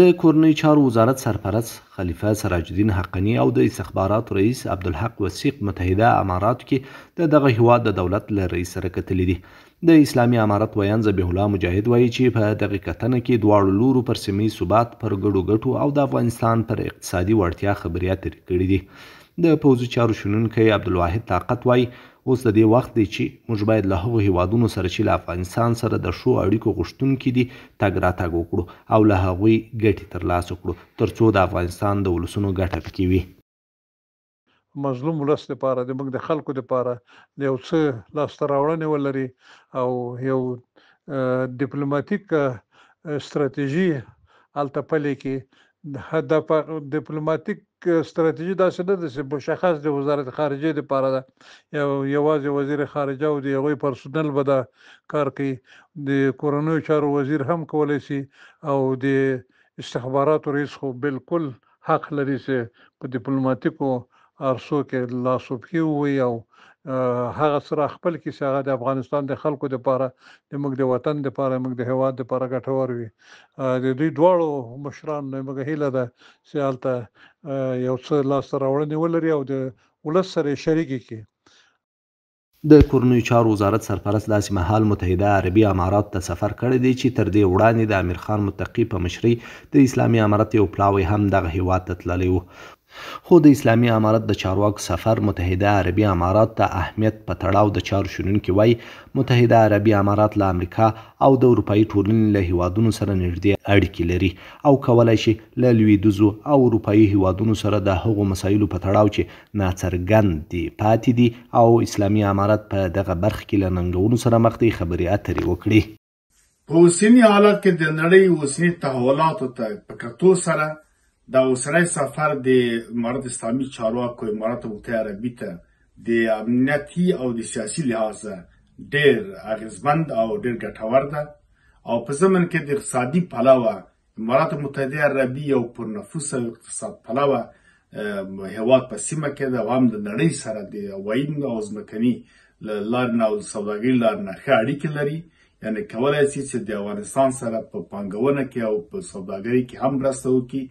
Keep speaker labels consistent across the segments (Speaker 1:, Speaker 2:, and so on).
Speaker 1: د کورنیو چارو وزارت سرپرست خلیفه سراج الدین حقاني او د استخباراتو رئیس عبدالحق وثیق متحده اماراتو کې د دغه هیواد د دولت له رئیس سره کتلي دي. د اسلامي امارت ویاند ذبیح الله مجاهد وایي چې په دغې کتنه کې دواړو لورو پر سیمه ثبات، پر ګډو ګټو او د افغانستان پر اقتصادي وړتیا خبرې اترې کړې دي. د پوځي چارو شنونکی عبدالواحد طاقت وایي، اوس د دې وخت دی چې موږ باید له هغو هیوادونو سره چې له افغانستان سره د ښو اړیکو غوښتونکي دي تګ راتګ وکړو او له هغوی ګټې ترلاسه کړو، ترڅو د افغانستان د ولسونو ګټه پکې وي.
Speaker 2: مظلوم ولس لپاره، د موږ د خلکو لپاره یو څه لاسته راوړنې ولري او یو دیپلوماتیک ستراتیژي هلته پلې کړي. د دیپلوماتیک ستراتیژي داسې نه ده چې مشخص د وزارت خارجه لپاره ده، یوازې وزیر خارجه او د هغوی پرسونل به دا کار کوي. د کورنیو چارو وزیر هم کولی شي او د استخباراتو رئیس خو بالکل حق لري چې په دیپلوماتیکو عرصو کې لاس و پښې ووهي او هغه څه را خپل کړي چې هغه د افغانستان د خلکو دپاره، د موږ د وطن دپاره، موږ د هیواد دپاره ګټور وي. د دوی دواړو مشرانو نه موږ هیله ده چې هلته یو څه لاسته راوړنې ولري او د ولس سره یې شریکې کړي.
Speaker 1: د کورنیو چارو وزارت سرپرست داسې مهال متحده عربي اماراتو ته سفر کړی دی چې تر دې وړاندې د امیرخان متقي په مشرۍ د اسلامي امارت یو پلاوی هم دغه هیواد ته تللی و. خو د اسلامي امارت د چارواکو سفر متحده عربي اماراتو ته اهمیت په تړاو د چارو شنونکي وایي، متحده عربي امارات له امریکا او د اروپایي ټولنې له هیوادونو سره نږدې اړیکې لري او کولای شي له لویدیځو او اروپایي هیوادونو سره د هغو مسایلو په تړاو چې ناڅرګند دي پاتې دي او اسلامي امارت په دغه برخه کې له ننګونو سره مخ دی خبرې اترې وکړي.
Speaker 3: په اوسني حالت کې د نړۍ اوسني تحولاتو ته په کتو سره دا اوسنی سفر د امارت اسلامي چارواکو امارات متحده عربي ته د امنیتي او د سیاسي لحاظه ډېر اغېزمند او ډېر ګټور ده او په ضمن کې د اقتصادي پلوه امارات متحده عربي یو پرنفوس او اقتصاد پلوه هیواد په سیمه کې ده او هم د نړۍ سره د هوایي او ځمکني لارې نه او د سوداګرۍ لارې نه ښه اړیکې لري. یعنی کولای شي چې د افغانستان سره په پانګونه کې او په سوداګرۍ کې هم مرسته وکړي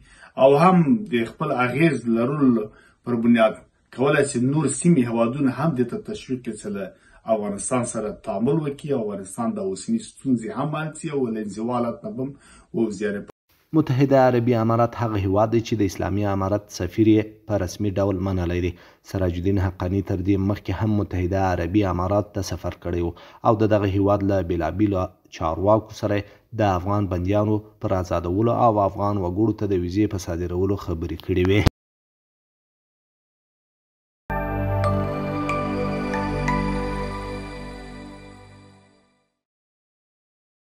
Speaker 3: او هم د خپل اغېز لرلو پر بنیاد کولای شي نور سیمې هیوادونه هم دې ته تشویق کړي چې له افغانستان سره تعامل وکړي او افغانستان د اوسني ستونزې هم حل شي او له انزوا حالت نه به هم ووځي.
Speaker 1: متحده عربي امارات هغه هیواد دی چې د اسلامي امارت سفیر یې په رسمي ډول منلی دی. سراج الدین حقاني تر دې مخکې هم متحده عربي امارات ته سفر کړی و او د دغه هیواد له بېلابېلو چارواکو سره د افغان بندیانو پر ازادولو او افغان وګړو ته د ویزې په صادرولو خبرې کړې وې.